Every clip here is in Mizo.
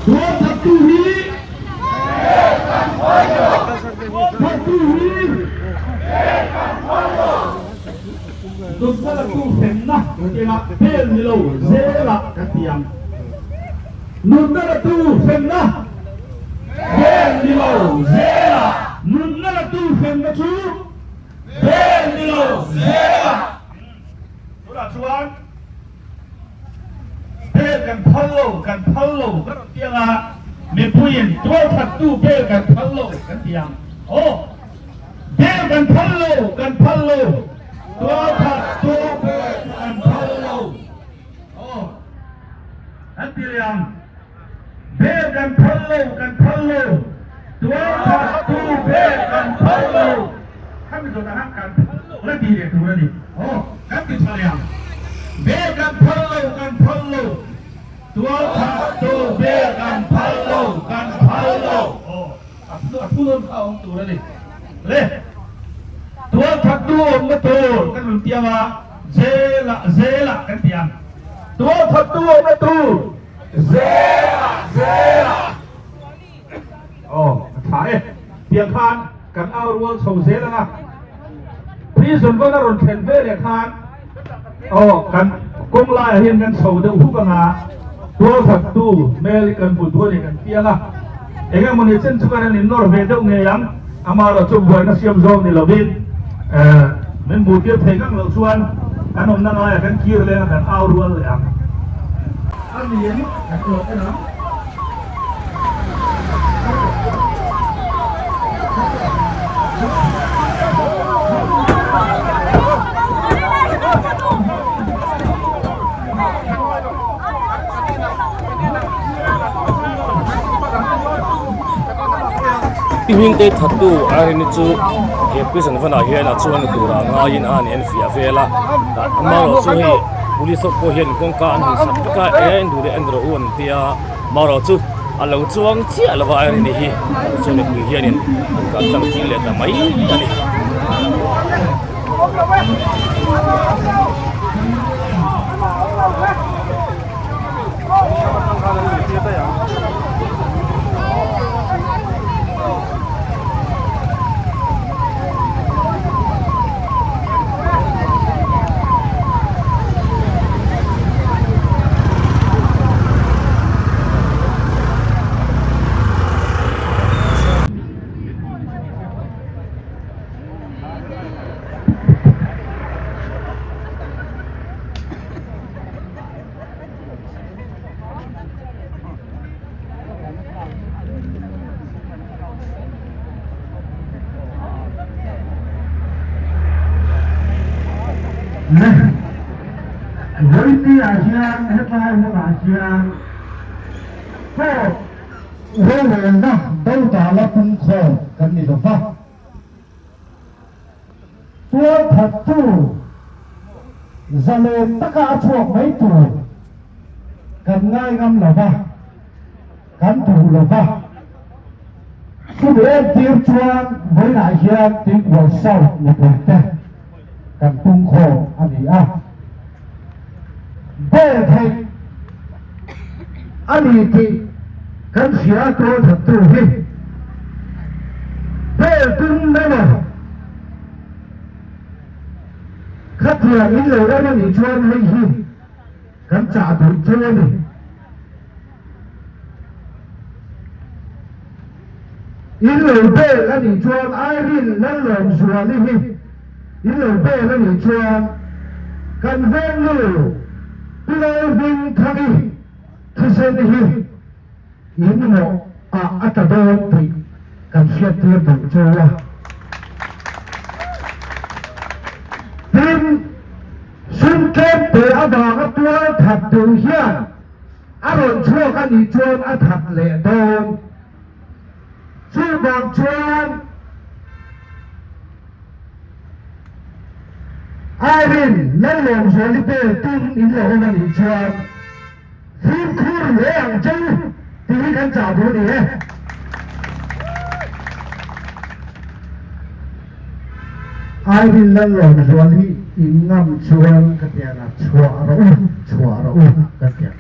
Tualthattu hi Tualthattu hi Nunna latu hremna kan ti ang a, bel ni lo zelah kan ti ang. Nunna latu hremna bel ni lo zelah. Nunna latu hremna chu bel ni lo zelah. Tunah chuan bel kan phal lo, kan phal lo ka rawn ti ang a, mipuiin tualthattu bel kan phal lo kan ti ang. Aw, bel kan phal lo, kan phal lo, tualthattu bel kan phal lo. Aw, kan ti leh ang. Bel kan phal lo, kan phal lo, tualthattu bel kan phal lo. Khami zawtah khan kan phal lo la ti leh tur a ni. Aw, kan ti tha leh ang. Bel kan phal lo, kan phal lo, tualthattu bel kan phal lo, kan phal lo. Aw, a thu nawn kha a awm tur a ni. Le, tualthattu awmna tur kan rawn ti ang a, zelah, zelah kan ti ang. Tualthattu awmna tur. Zela zela Aw a tha e tiang khan kan au rual chho zel ang a prison vawn a rawn thlen ve leh khan aw kan kawng laiah hian kan chho deuh huk ang a tualthattu hmel hi kan hmu duh a ni kan piang a eng emaw ni chen chu kan han innawr ve deuh ngei ang amaherawh chu buaina siam zawng ni lovin eh min hmuh tir thei ngang loh chuan kan awmna ngaiah kan kir leng a kan au rual leh ang. A ni em? Kan rawh en ang. I hmingte thattu Irene chu he prison vanah hian a chuan turah ngaiin a han enfiah vel a amaherawh chu hei police ho pawh hian kawngka an han sak vek a e en duh leh en rawh u an tia amaherawh chu a lo chuang chiah lo va Irene hi tichuan mipui hianin an kal tlang tir leh ta mai a ni. Le Vawipi ah hian hetlai hmunah hian court rorelna dodala pungkhawm kan ni lo va. Tualthattu zalen taka a chhuak mai tur kan ngai ngam lo va, kan duh lo va. Chumi entir chuan vawiinah hian Tuikual South mipuite kan pungkhawm a ni a. Bel theih a ni tih kan hria a tualthattu hi bel tum emaw khatiang in lo awm a nih chuan hei hi kan chah duh chu a ni. In lo bel a nih chuan Irene Lalawmzuali hi in lo bel a nih chuan kan vengnu Pi Lalhmingthangi thisen hi in mawh ah a tla dawn tih kan hriattir duh chu a. Tin, sum tlemte avanga tual that duh hian A rawn chhuak a nih chuan a that leh dawn. Chuvang chuan Irene Lalawmzuali bel tum in lo awm a nih chuan fimkhur hle ang che u tih hi kan chah duh a ni e. Irene Lalawmzuali in ngam chuan ka tiang a chhuah rawh u, chhuah rawh u ka tiang.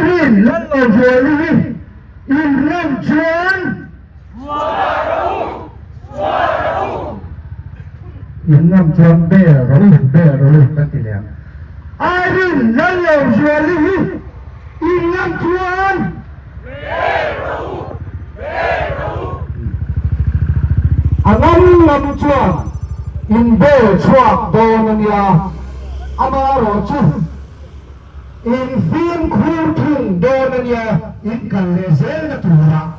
Irene Lallozuali hi in ngam chuan Sual rawh u! Sual rawh u! In ngam chuan bel rawh u, bel rawh u kan ti leh ang. Irene Lallozuali hi in ngam chuan Bel rawh u! Bel rawh u! A ngam ngam chuan in bel chhuak dawn a nia, amaherawhchu In fimkhur thung dawn a nia, in kal leh zelna turah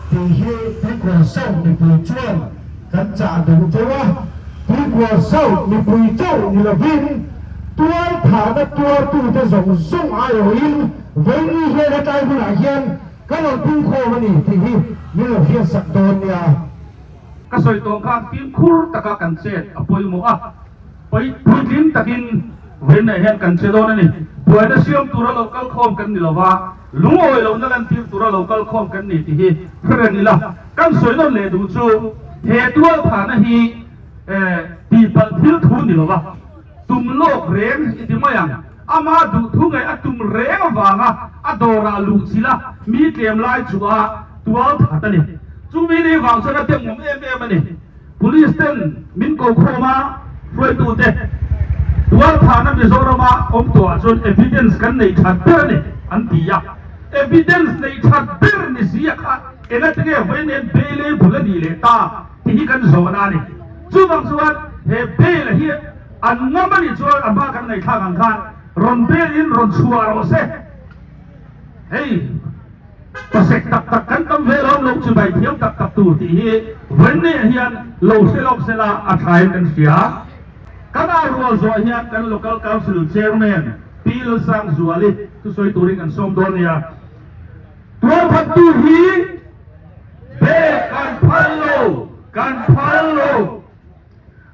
tih hi Tuikual South mipui chuan kan chah duh chauh a. Tuikual South mipui chauh ni lovin tual thahna tuartute zawng zawng aiawhin vawiin hian hetlai hunah hian kan rawn pungkhawm a ni tih hi min lo hriatsak dawn nia. Ka sawi tawh khan fimkhur taka kan chet a pawimawh a. Puitling takin vawiinah hian kan che dawn a ni. Buaina siam tura lo kal khawm kan ni lo va, lungawi lohna lantir tura lo kal khawm kan ni tih hi hre reng ila. Kan sawi nawn leh duh chu he tualthahna hi tihpalh thil thu ni lo va, tum lawk reng i ti mai ang. Ama duhthu ngei a tum reng avanga a dawrah luh chilh a, mi tlem lai chu a tualthat a ni. Chumi ni vang chuan a demawm em em a ni. Police ten min ko khawm a, hruaitute tualthahna Mizorama awm tawhah chuan evidence kan neih that ber a ni an ti a, evidence neih that ber ni si a kha engati nge vawiin hian bail ei bul a nih leh ta tih hi kan zawhna a ni. Chuvang chuan he bail hi an ngam a nih chuan a hma kan ngaihthlak ang khan rawn bail in rawn chhuah rawh se. Hei. Pasek tak tak kan tam ve lo, lo chibai thiam tak tak tur tih hi vawiinniah hian lo hre lawk sela a thain kan hria. Kan ar rual zawh hian kan Local Council Chairman Pi Lalsangzuali thusawi turin kan sawm dawn nia. Tualthattu hi bel kan phal lo, kan phal lo.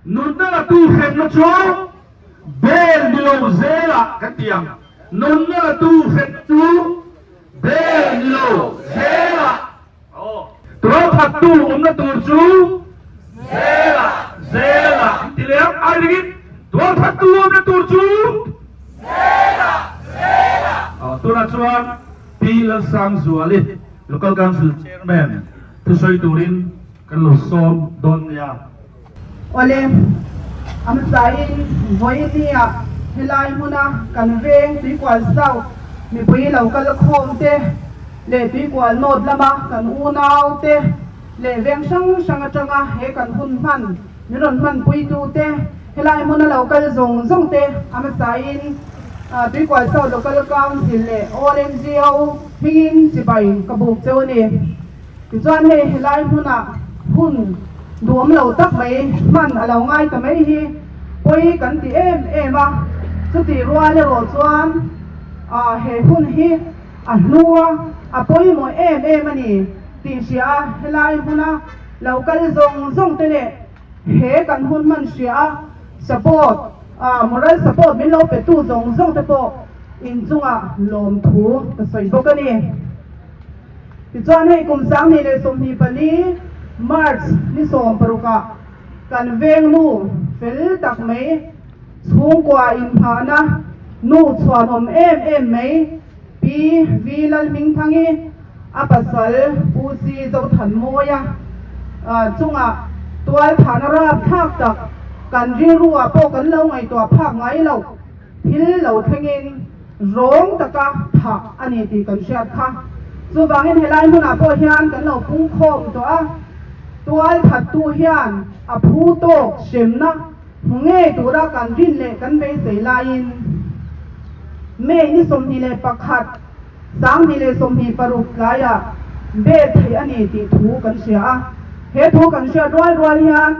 Nunna la tu hremna chu bel ni lo zelah kan ti ang. Nunna la tu hremna chu Bel ni lo zelah tualthattu awmna tur chu zelah zelah an ti leh ang. Ai ringin tualthattu awmna tur chu zelah zelah. Tunah chuan Pi Lalsangzuali Local Council Chairman thusawi turin kan lo sawm dawn nia. Awle, a hmasain vawinia helai hmuna kan veng Tuikual South mipui lo kal khawm te leh Tuikual North lama kan unau te leh veng hrang hrang atanga he kan hun hman min rawn hmanpuitu te helai hmuna lo kal zawng zawng te a hmasain Tuikual South Local Council leh All NGO hmingin chibai ka buk cheu a ni. Tichuan hei helai hmunah hun duhawm lo tak mai hman a lo ngai ta mai hi pawi kan ti em em a, chutih rual erawh chuan he hun hi a hnua a pawimawh em em a ni tih hria a, helai hmuna lo kal zawng zawng te leh he kan hun hman hria a support moral support min lo pe tu zawng zawng te pawh inchungah lawmthu ka sawi bawk a ni. Tichuan hei kum 2024 March ni 16 ah kan veng nu fel tak mai chhungkua inphahna nu chhuanawm em em mai Pi V Lalhmingthangi a pasal Pu C Zothanmawia chungah tualthahna rapthlak tak kan rilru ah pawh kan lo ngaihtuah phak ngai loh thil lo thlengin Rawng taka thah a ni tih kan hriat kha. Chuvangin helai hmunah pawh hian kan lo pungkhawm tawh a, tual thattu hian a phu tawk hremna hmu ngei tura kan rin leh kan beisei laiin May ni 21, 2026 tlaiah bel theih a ni tih thu kan hria a. He thu kan hriat rual rual hian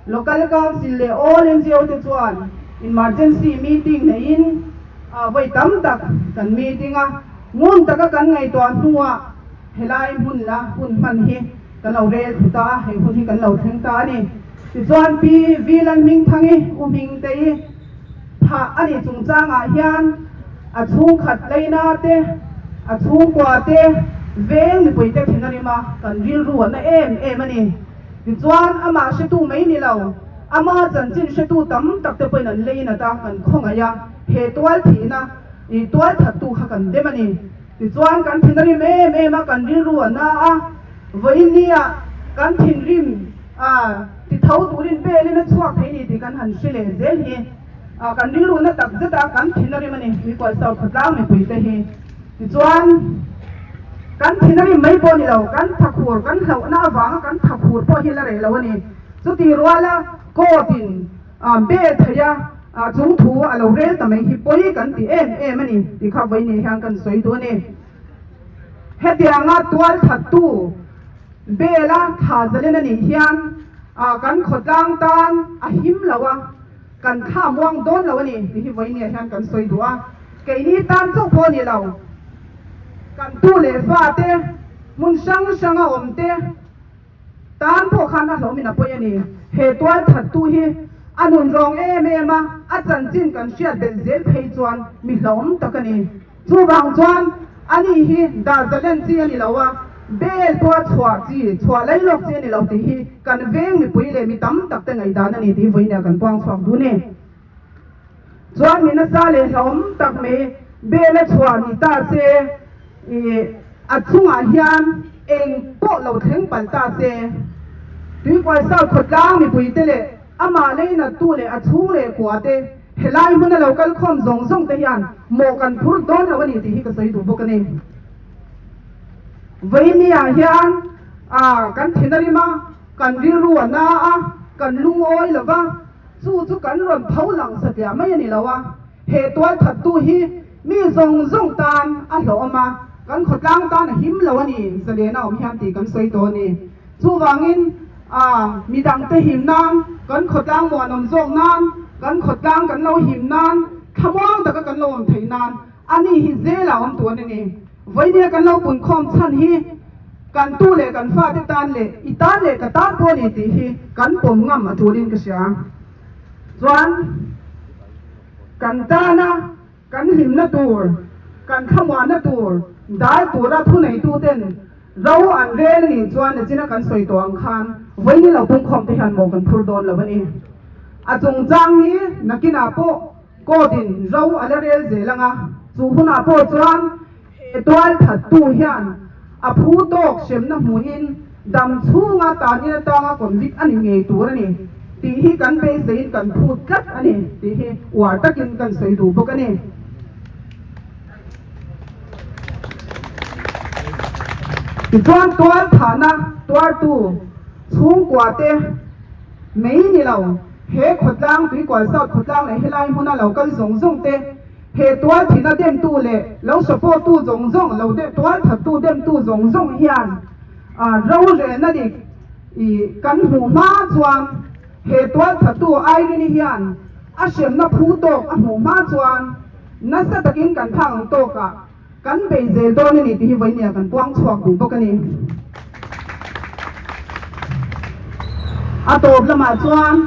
Local Council leh all NGO te chuan emergency meeting neiin Vawi tam tak kan meeting a, ngun taka kan ngaihtuah hnuah helai hmun la hun hman hi kan lo rel thlu ta a, hei hun hi kan lo thleng ta a ni. Tichuan Pi Vi Lalhmingthangi U Hmingtei phah a nih chungchangah hian a chhungkhat leina te, a chhungkua te, veng mipuite thin a rim a, kan rilru a na em em a ni. Tichuan amah hretu mai ni lo, Ama chanchin hretu tam tak te pawhin an lei nat a, kan khawngaih a, he tual thihna i tual thattu kha kan dem a ni. Tichuan kan thin a rim em em a, kan rilru a na a, vawiin nia kan thinrim a ti tho turin belin a chhuak thei ni tih kan han hre leh zel hi kan rilru na tak zet a, kan thin a rim a ni Tuikual South khawtlang mipui te hi. Tichuan kan thin a rim mai pawh a ni lo, kan thakhur kan hlauhna avanga kan thakhur pawh hi la reh lo a ni. Chuti ruala court in bel theih a chung thu a lo rel ta mai hi pawi kan ti em em a ni tih kha vawiin hian kan sawi duh a ni. Hetianga tual thattu bela thla zalen a nih hian kan khawtlang tan a him lo a, kan thla muang dawn lo a ni tih hi vawiin hian kan sawi duh a. Keini tan chauh pawh a ni lo, kan tu leh fate hmun hrang hranga awm te, Tan pawh khan a hlawmin a pawi a ni. He tual thattu hi a nun rawng em em a, a chanchin kan hriat belh zel phei chuan mi hlawm tak a ni. Chuvang chuan ani hi dah zalen chi a ni lo a, bel pawh a chhuah chi, chhuah lai lawk chi a ni lo tih hi kan veng mipui leh mi tam tak te ngaihdan a ni tih vawiin kan puang chhuak dun e. Chuan mi nasa leh hlawm tak mai bel a chhuah ni ta se, ih a chungah hian eng pawh lo thleng palh ta se. Tuikual South khawtlang mipuite leh amah leinattu leh a chhung leh kua te helai hmuna lo kal khawm zawng zawng te hian mawh kan phur dawn lo a ni tih hi ka sawi duh bawk a ni. Vawinia hian ah kan thin a rim a, kan rilru a na a, kan lungawi lo va. Chu chu kan rawn tho lang satliah mai a ni lo a, he tual thattu hi mi zawng zawng tan a hlawhawm a, kan khawtlang tan a him lo a ni, zalen a awm hian tih kan sawi tawh a ni. Chuvangin mi dangte him nan, kan khawtlang muanawm zawk nan, kan khawtlang kan lo him nan, thlamuang taka kan lo awm theih nan a ni hi zela awm tuan a ni. Vawinia kan lo punkhawm chhan hi kan tu leh kan fate tan leh i tan leh ka tan pawh a ni tih hi kan pawm ngam a tulin ka hria. Chuan kan tana kan hlimna tur, kan thlamuanna tur dal tura thuneituten ro an rel a nih chuan nachina kan sawi tawh ang khan vawiin i lo punkhawm te hian maw kan phur dawn lo a ni. A chungchang hi nakinah pawh Court in ro a la rel zel ang a, chu hunah pawh chuan he tual thattu hian a phu tawk hremna hmuhin dam chhunga tanin atanga convict a ni ngei tur a ni tih hi kan beiseiin kan phut tlat a ni tih hi uar takin kan sawi duh bawk a ni. Tichuan tual thahna tuartu chhungkua te mai ni lo, He khawtlang, Tuikual South khawtlang leh helai hmuna lo kal zawng zawng te, he tual thihna demtu leh lo support tu zawng zawng, lo tual thattu demtu zawng zawng hian rorelna dik kan hmuh hma chuan he tual thattu Irene hian a hremna phu tawk a hmuh hma chuan nasa takin kan phak ang tawkah Kan bei zel dawn a ni tih hi vawinia kan puang chhuak duh bawk a ni. A tawp lamah chuan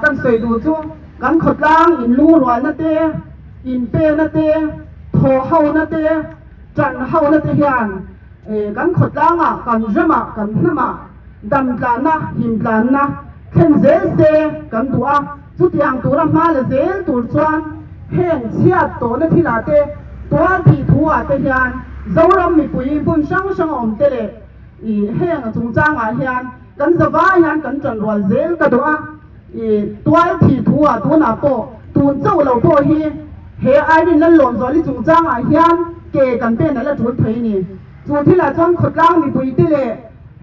kan sawi duh chu kan khawtlang inlungrualna te, inpena te, thawhhona te, tanhona te hian kan khawtlangah, kan ramah, kan hnamah damtlanna, himtlanna thlen zel se kan duh a. Chutiang tura hma la zel tur chuan heng chhiat tawhna thilah te, tual thih thu ah te hian Zoram mipui hmun hrang hrang a awm te leh ih heng a chungchangah hian kan zavai hian kan tanrual zel ka duh a. Ih tual thih thu ah tunah pawh tun chauh lo pawh hi he Irene Lallawmzuali chungchangah hian ke kan pen a la tul thei a ni. Chu thilah chuan khawtlang mipui te leh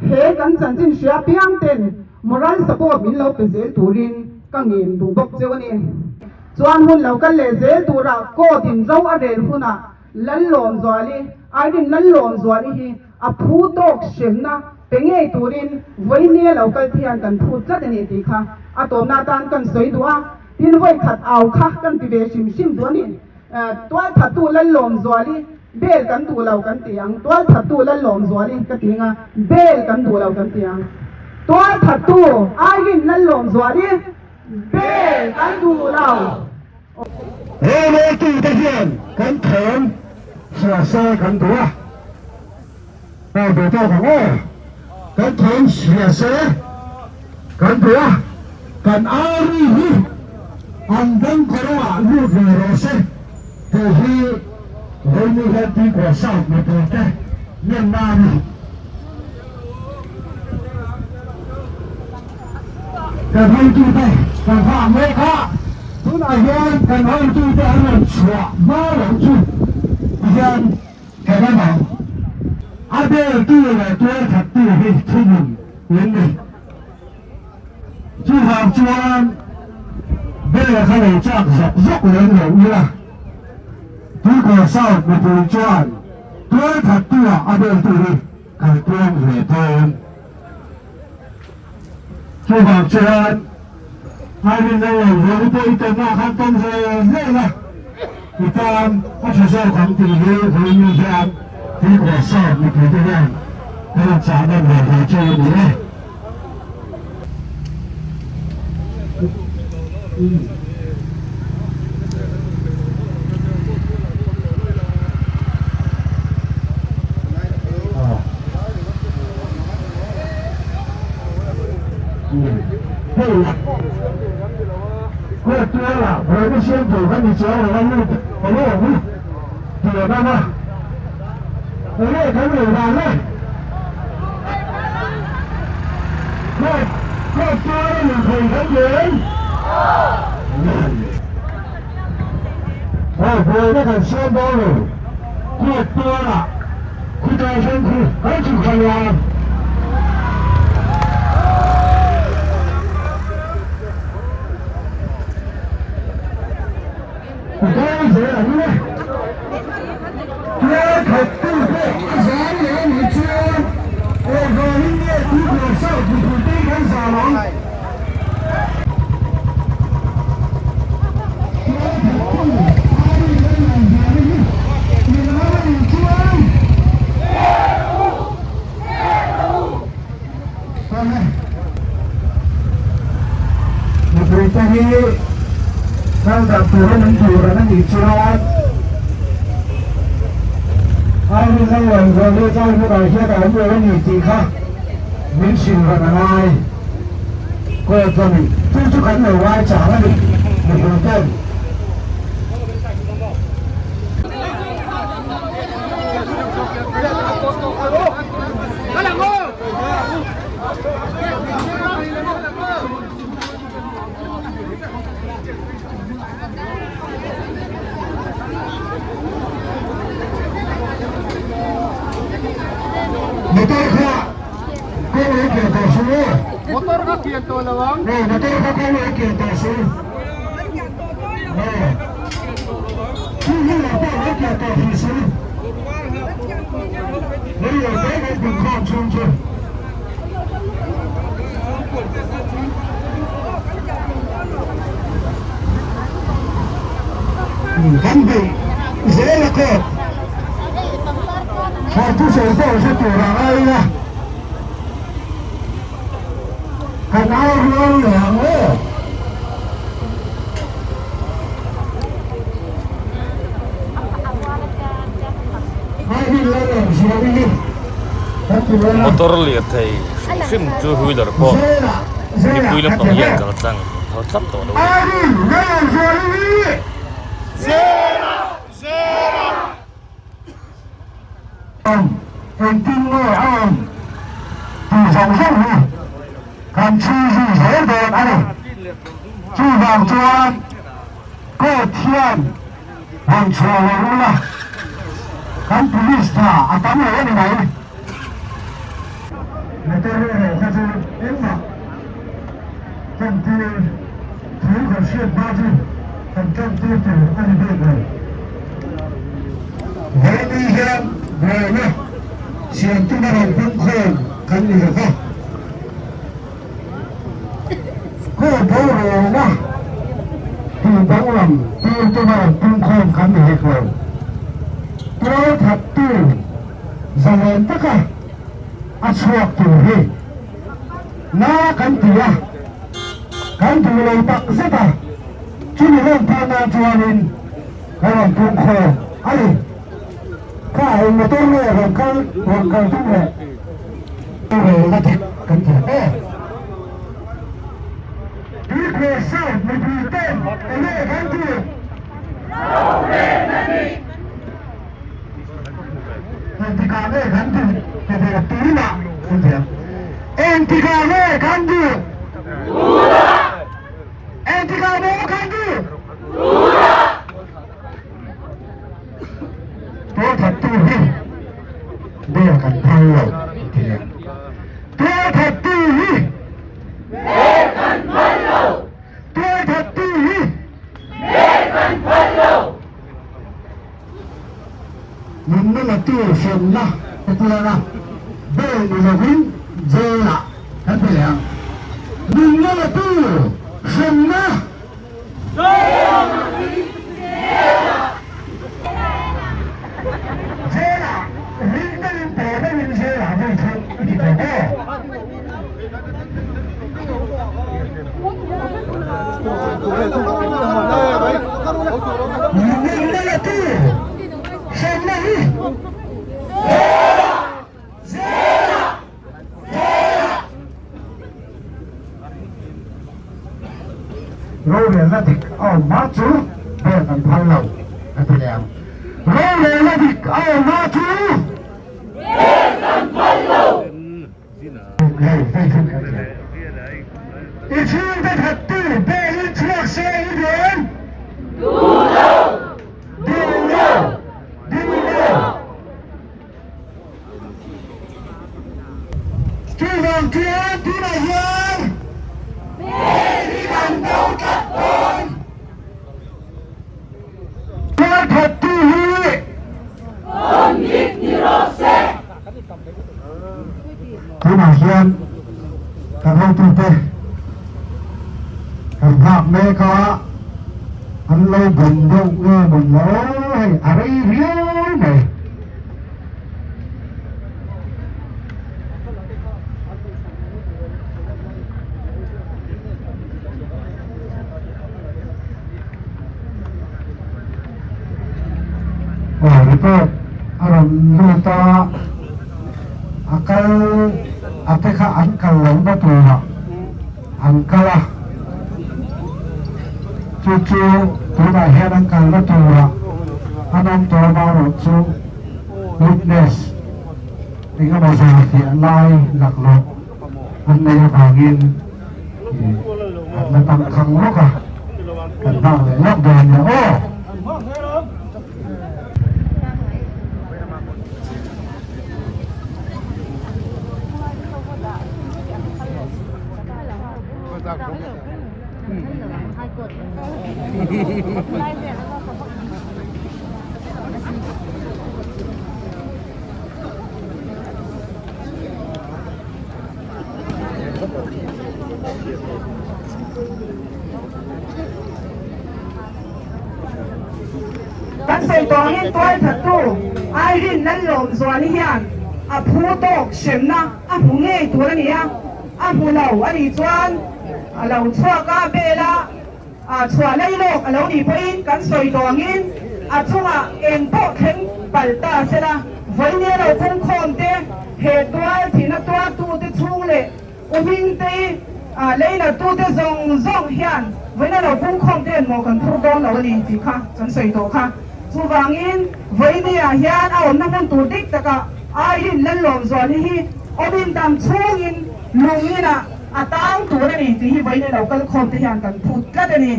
he kan chanchin hria piang ten Moral support min lo pe zel turin ka ngen duh bawk cheu a ni. Chuan hun lo kal leh zel turah court in ro a rel hunah Lallawmzuali, Irene Lallawmzuali hi a phu tawk hremna pe ngei turin vawinia lo kal thian kan phut tlat a ni tih kha a tawpna atan kan sawi duh a, tin vawikhat au kha kan ti ve hrim hrim duh a ni. Tualthattu Lallawmzuali Bel kan duh lo kan ti ang, tualthattu Lallawmzuali ka ti nga, bel kan duh lo kan ti ang. Tualthattu Irene Lallawmzuali bel kan duh lo. Roreltute hian kan thawm hria se kan duh a, aw duh tawk ang aw, kan thawm hria se kan duh a, kan ari hi an beng kawrawngah lut ve rawh se tih hi. Vawiin hian Tuikual South mipuite ngenna a ni. Kan hotute kan nghah mek a, tunah hian kan hotute an rawn chhuah hma loh chu tihian kan awm ang. A beltu leh tualthattu hi thuhmun in ni. Chuvang chuan bel kha lo chak zawk zawk lem lo ila, Tuikual South mipui chuan tualthattu ah a beltu hi kan tuang ve dawn. Chuvang chuan Irene Lalawmzuali pawh i tawnna ah khan tawng ve hle la, i tan a tha zawk ang tih hi vawiin hian Tuikual South mipuite hian ka rawn chah nawn ve ve che a ni e. Mipuite hi kal dan tura min duh reng a nih chuan Irene Lalawmzuali tlai hmunah hian a awm lo a ni tih kha min hrilh reng a ngai. Court lamin chu chu kan lo ngai chang a ni mipuiten. Motor kha kawng lo kian tawh suh u. Motor kha kian tawh lo ang. Aw motor kha kawng lo kian tawh suh u. Aw two wheeler pawh lo kian tawh hrih suh u. Lei lo te kan pun khawm chhung chu. Kan beih zel a kawt. Thla thusawi pawh hre tur a ngai a. Kan au rual leh ang aw. Motor lirthei hrim hrim two wheeler pawh mipui lampang hian kal tlang phal tlat tawh lo a ni. Engtin nge a awm tih zawng zawng hi kan chhui zui zel dawn a ni. Chuvang chuan court hian rawn chhuah lo ula, kan police tha a tam lo a ni mai. Motor erawh kha chu engmah tawngtir thu kan hriat hma chu kan tawngtir tur a ni bik lo. Vawiin hian buaina siam tuma rawn pungkhawm kan ni lo va. Khaw borualna tih danglam tir tuma rawn pungkhawm kan ni hek lo. Tual thattu zalen taka a chhuak tur hi na kan ti a, kan duh lo tak zet a, chumi lawmtir nan chuanin ka rawn pungkhawm a ni. Kha eng motor nge rawn kal rawn kal tum leh rel a dik kan ti ang e. Tuikhuah South mipui ten enge kan tih? Engtikah nge kan duh ti ve tunah kan ti ang. Engtikah nge kan duh? Tunah! Engtikah maw kan duh? Tunah! Tualthattu hi bel kan phal lo an ti ang. Tualthattu hi bel kan phal lo! Tualthattu hi bel kan phal lo! Nunna latu hremna te tianga bail ni lovin jail ah kan pe leh ang. Nunna latu hremna jail ah ring deuhin paw deuhin jail ah vawi thum i ti tawh maw? Nunna latu hremna hi Rorelna dik a awm hma chu bel kan phal lo a ti leh ang. Rorelna dik a awm hma chu bel kan phal lo. I chhungte thattu belin chhuak se i duh em? Duh lo! Duh lo! Duh lo! Chuvang chuan tunah hian bel hi kan do tlat dawn. Tualthattu hi Convict ni rawh se! Tunah hian kan hotute kan nghak mek a, an lo bun deuh nge mawn lo hei a rei riau mai. Aw report a rawn lut a, a kal a te kha an kal lo na turah an kal a, chu chu tunah hian an kal na turah an awm tawh amaherawh chu witness engemaw zar fiah lai laklawh an neih avangin an la tam khang lawk a, kan nghak leh lawk dawn nia aw. Kan sawi tawh angin tualthattu Irene Lallawmzuali hian a phu tawk hremna a hmu ngei tur a ni a, a hmu lo a nih chuan a lo chhuak a, bail a chhuah lai lawk a lo nih pawhin kan sawi tawh angin a chungah eng pawh thleng palh ta sela vawinia lo kungkhawm te he tual thihna tuartute chhung leh U Hmingtei leinatute zawng zawng hian vawiina lo pungkhawm te en maw kan phur dawn lo a ni tih kha kan sawi tawh kha. Chuvangin vawinia hian a awmna hmun tur dik takah Irene Lallawmzuali hi awmin dam chhungin lungin ah a tang tur a ni tih hi vawiina lo kal khawm te hian kan phut tlat a ni.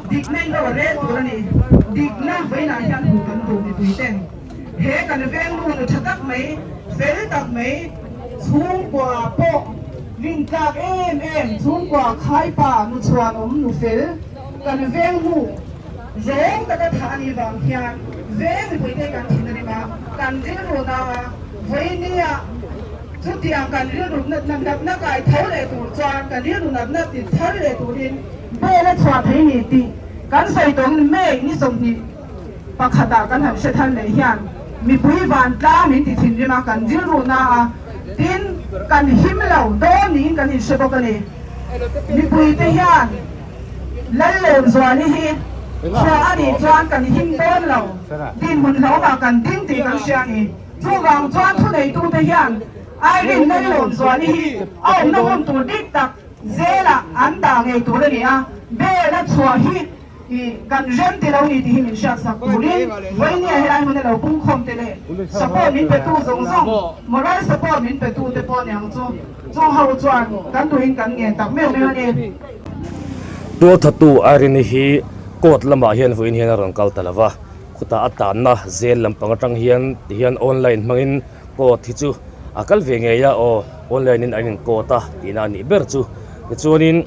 Dikna in lo a rel tur a ni. Dikna vawiinah hian hmuh kan duh mipui ten. He kan veng nu nu tha tak mai, fel tak mai, chhungkua pawh rintlak em em, chhungkua khaipa nu chhuanawm nu fel, kan veng nu zawng taka thah a nih vang hian veng mipuite kan thin a rim a, kan rilru na a, vawinia chutiang kan rilru natna kai tho leh tur chuan kan rilru natna ti thar leh turin bel a chhuah thei ni tih kan sawi tawng mek ni 20. Pakhatah kan han hre thar leh hian mipui vantlang min ti thinrim a, kan rilruhna a, tin kan him lo dawn niin kan inhre bawk a ni. Mipuite hian Lallawmzuali hi chhuah a nih chuan kan him dawn lo, dinhmun hlauhah kan ding tih kan hria a ni. Chuvang chuan thuneitute hian Irene Lallawmzuali hi a awmna hmun tur dik tak zelah an dah ngei tur a ni a, bail a chhuah hi. I kan rem ti lo ni tih hi min hriat sak turin vawinia helai hmuna lo pungkhawm te leh support min pe tu zawng zawng, moral support min pe tu te pawh niang chu chung ho chuan kan duhin kan ngen tak meuh meuh a ni. Tualthatu Irene hi court lamah hian vawiin hian a rawn kal ta lo va, khutah a tanna zel lampang atang hian tihian online hmangin court hi chu a kal ve ngei a, aw online in an in court a tihna a nih ber chu. Tichuanin.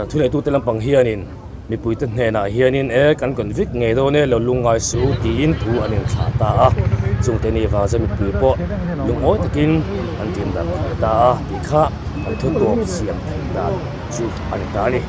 Thuneitute lampang hianin mipuite hnenah hianin e kan convict ngei dawn e lo lungngai suh u tiin thu an inthlah ta a, chungte ni vang chuan mipui pawh lungawi takin an tin darh thei ta a tih kha an thu tawp siam theih dan chu a ni ta a ni.